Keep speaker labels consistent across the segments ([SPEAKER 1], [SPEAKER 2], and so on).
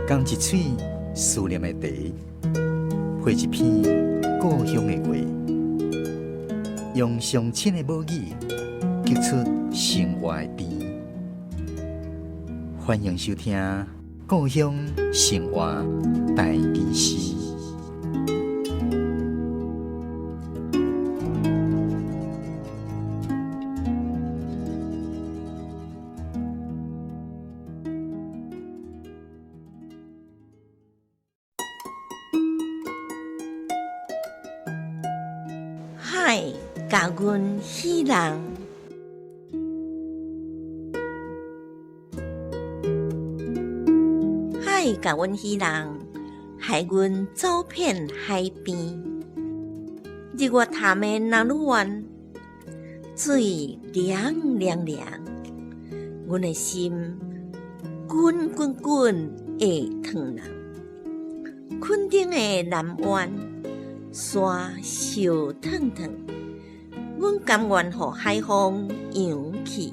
[SPEAKER 1] 仝一喙思念的茶，配一篇故鄉的話，用上親的母語，激出生活的甜。歡迎收聽《故鄉生活台語詩》。
[SPEAKER 2] 海共阮彼人，海共阮彼人，害阮走遍海边。日月潭的南屿湾，水凉凉凉，阮的心滚滚滚会烫人。墾丁的南湾，沙烧烫烫，阮甘愿予海风扬去。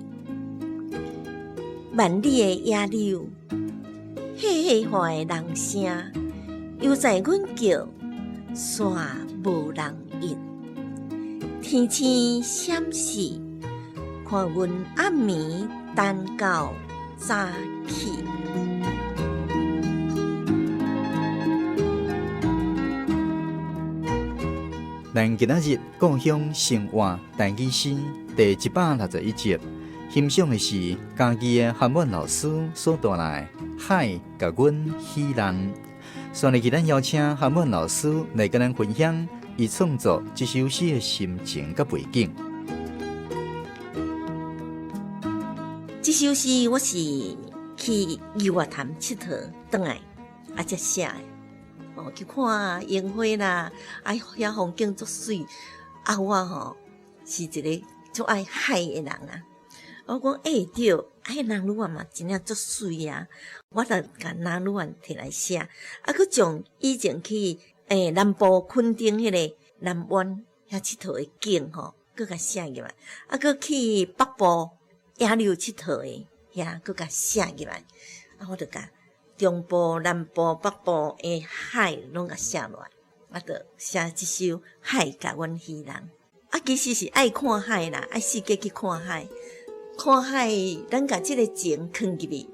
[SPEAKER 2] 万里的野柳，细细喊的人声，犹在阮叫，煞无人应。天星闪烁，看阮暗暝等到早起。
[SPEAKER 1] 咱今仔日故鄉生活台語詩第161集，欣賞的是嘉義的韓文老師所帶來《海共阮彼人》。煞落去，咱邀請韓文老師來佮咱分享伊創作這首詩的心情佮背景。
[SPEAKER 2] 這首詩我是去日月潭𨑨迌轉來，啊才寫的。哦，去看櫻花啦，啊，遐風景足媠。啊，我吼是一个足愛海的人啊。我講欸對，啊，彼南嶼灣嘛真正足媠啊。我就共南嶼灣提來寫，啊，閣將以前去南部墾丁彼个南灣遐𨑨迌的景吼，閣共寫入來。啊，閣去北部野柳𨑨迌的遐，閣共寫入來。啊，我就共中部、南部、北部的海攏共寫落來，啊，就寫這首《海共阮彼人》。啊，其實是愛看海啦，愛四界去看海。看海，咱共這個情囥入去，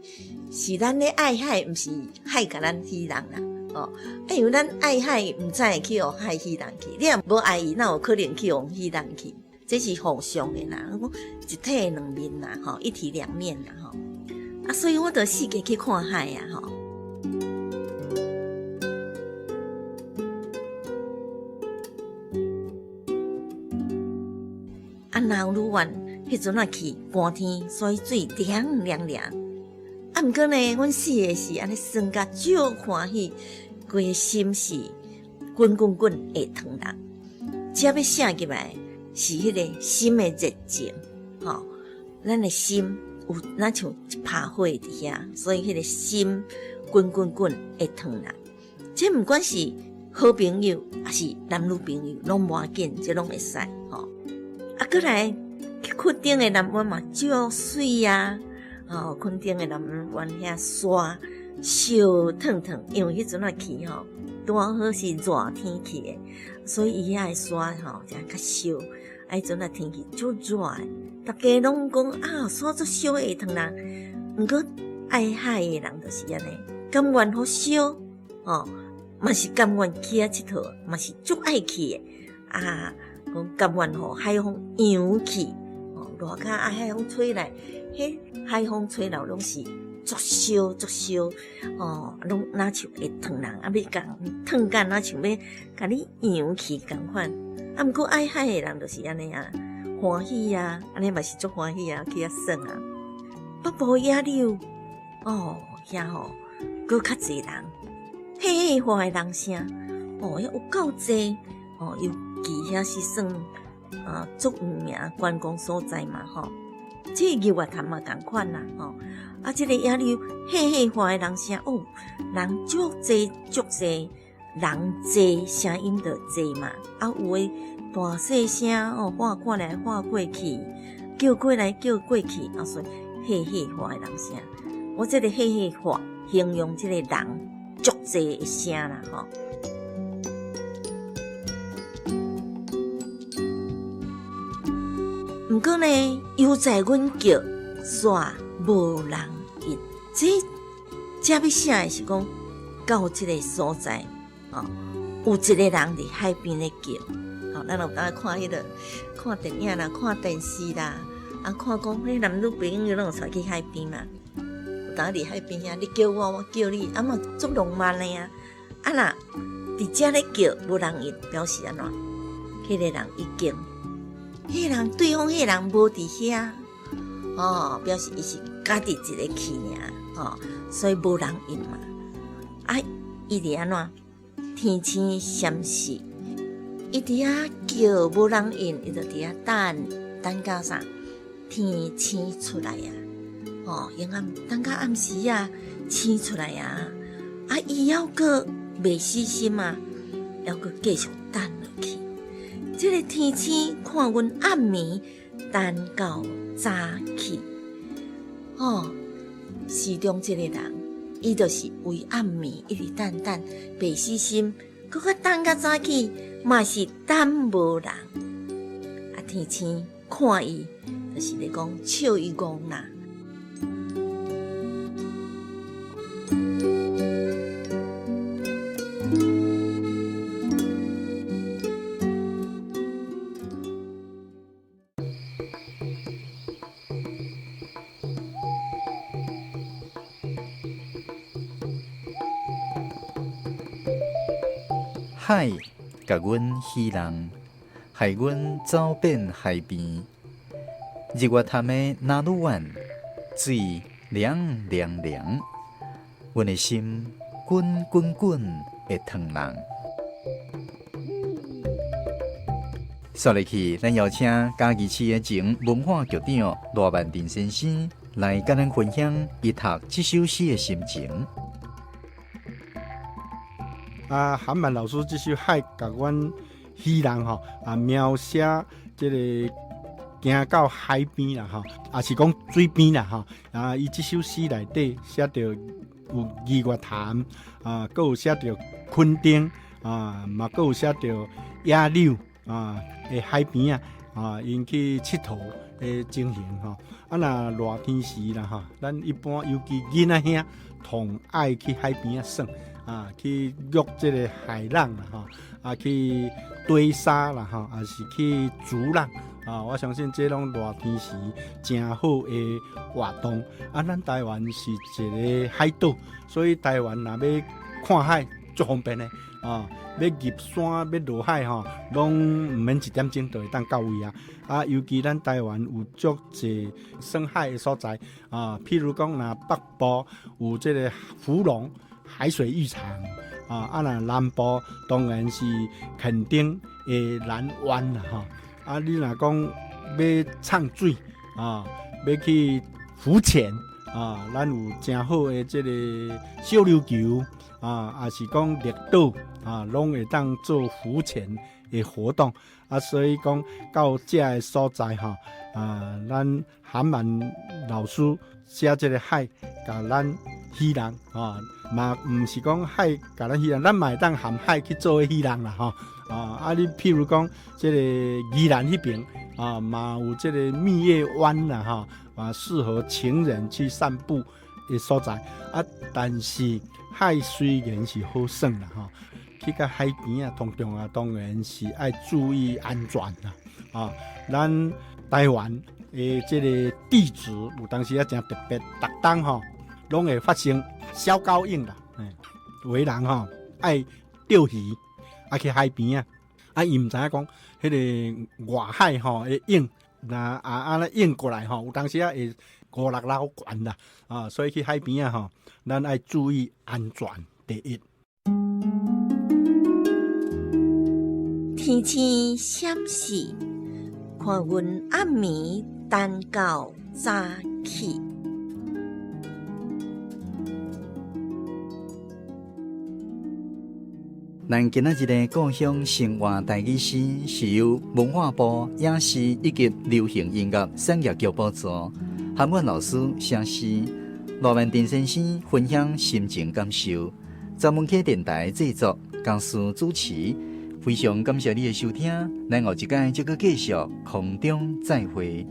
[SPEAKER 2] 是咱咧愛海，毋是海共咱彼人啦。哦，啊，因為咱愛海，毋知會去予海彼人去。你若無愛伊，哪有可能去予彼人去？這是互相的啦，講一體兩面啦，吼，一體兩面啦，吼。啊，所以我就四界去看海啊，吼。啊，南嶼灣彼陣仔去寒天，所以水涼涼涼。啊，毋過呢，阮四个是按呢耍甲足歡喜，規个心是滾滾滾會燙人。這欲寫入來是彼个心的熱情，吼，咱的心有若像一趴火佇遐，所以彼个心滾滾滾會燙人。這毋管是好朋友，抑是男女朋友，攏無要緊，這攏會使吼。啊，閣來去墾丁的南灣嘛，足媠啊！吼，墾丁的南灣遐沙燒燙燙，因為彼陣仔去吼，拄好是熱天去的，所以伊遐的沙吼才較燒。啊，彼陣仔天氣足熱的，逐家攏講啊，沙足燒會燙人。毋過愛海的人就是按呢，甘願予燒吼，嘛是甘願去遐𨑨迌，嘛是足愛去的。啊，講甘願予海風揚去，吼，熱甲啊海風吹來，彼海風吹來攏是足燒足燒，吼，攏若像會燙人，啊，欲共燙甲若像欲共你揚去仝款。啊，毋過愛海的人就是按呢啊，歡喜啊，按呢嘛是足歡喜啊，去遐耍啊。北部野柳，哦，遐吼，閣較濟人，嘿嘿喊的人聲，哦，遐有夠濟，哦，尤其遐是算啊足有名觀光所在嘛，吼。這個日月潭嘛仝款啦，吼。啊，這個野柳嘿嘿喊的人聲，哦，人足濟足濟，人濟聲音就濟嘛。啊，有的大細聲哦，喊過來喊過去，叫過來叫過去，啊，所以嘿嘿喊的人聲。我這個嘿嘿喊形容這個人。足濟的聲啦吼。毋過呢，猶在阮叫，煞無人應。這遮欲寫的是講，到這个所在，哦，有一個人佇海邊咧叫。吼，咱有當看彼个看電影啦，看電視啦，啊，看講彼男女朋友攏有帶去海邊嘛。有當佇海邊遐，你叫我，我叫你，啊嘛足浪漫的啊。啊若佇遮咧叫，無人應，表示按怎？彼个人已經。彼个人，對方彼個人無佇遐，哦，表示伊是家己一个去爾，哦，所以無人應嘛。啊，伊佇按怎？天星閃爍，伊佇遐叫無人應，伊就佇遐等，等到啥？天星出來啊！哦，用暗等到暗時啊，星出來啊！啊，伊猶閣袂死心啊，猶閣繼續等落去。這个天星看阮暗暝等到早起，哦，诗中這个人，伊就是為暗暝一直等等，袂死心，閣較等到早起，嘛是等無人。啊，天星看伊，就是咧講笑伊戇啦。
[SPEAKER 1] 海共阮戲弄，害阮走遍海邊。日月潭的那魯灣，水涼涼涼，阮的心滾滾滾會燙人。煞落去，咱邀請嘉義市的前文化局長賴萬振先生來佮咱分享伊讀這首詩的心情。
[SPEAKER 3] 啊，韓曼老師這首《海共阮戲弄》吼，啊，描寫這個行到海邊啦吼，也是講水邊啦吼。啊，伊這首詩內底寫著有日月潭，啊，閣有寫著墾丁，啊，嘛閣有寫著野柳啊的海邊啊，啊，𪜶去𨑨迌的情形吼。啊，若熱天時啦吼，咱一般尤其囡仔兄，同愛去海邊仔耍。啊，去約這个海浪啦，吼，啊，去堆沙啦，吼，抑是去逐浪啊，我相信這攏熱天時誠好的活動。啊，咱台灣是一个海島，所以台灣若欲看海足方便的啊，欲入山欲落海吼，攏毋免一點鐘就會當到位啊。啊，尤其咱台灣有足濟耍海的所在啊，譬如講若北部有這个福隆海水浴場啊，啊若南部當然是墾丁的南灣啦吼。啊，你若講欲沖水啊，欲去浮潛啊，咱有誠好的這个小琉球啊，抑是講綠島啊，攏會當做浮潛的活動。啊，所以講到這个所在吼，啊，咱韓曼老師寫這个海，共咱戲弄啊，嘛毋是講海共咱戲弄，咱嘛會當含海去做伙戲弄啦吼。啊，你譬如講這个宜蘭彼邊啊，嘛有這个蜜月灣啦吼，啊，適合情人去散步的所在。啊，但是海雖然是好耍啦吼，去到海邊啊，通常啊，當然是愛注意安全啦。啊，咱台灣的這个地質有當時啊誠特別，逐冬吼攏會發生小高湧啦。有的人吼愛釣魚，啊去海邊啊，啊伊毋知影講彼个外海吼會湧，若啊按呢湧過來吼，有當時啊會五六樓懸啦。啊，所以去海邊啊吼，咱愛注意安全第一。
[SPEAKER 2] 天星閃爍，看阮暗暝等到早起。
[SPEAKER 1] 咱今仔日的故鄉生活台語詩是由文化部影視以及流行音樂產業局補助，韓萬老師寫詩，羅萬振先生分享心情感受。曾文溪電台製作，江思主持。非常感謝你的收聽，咱後一擺再閣繼續空中再會。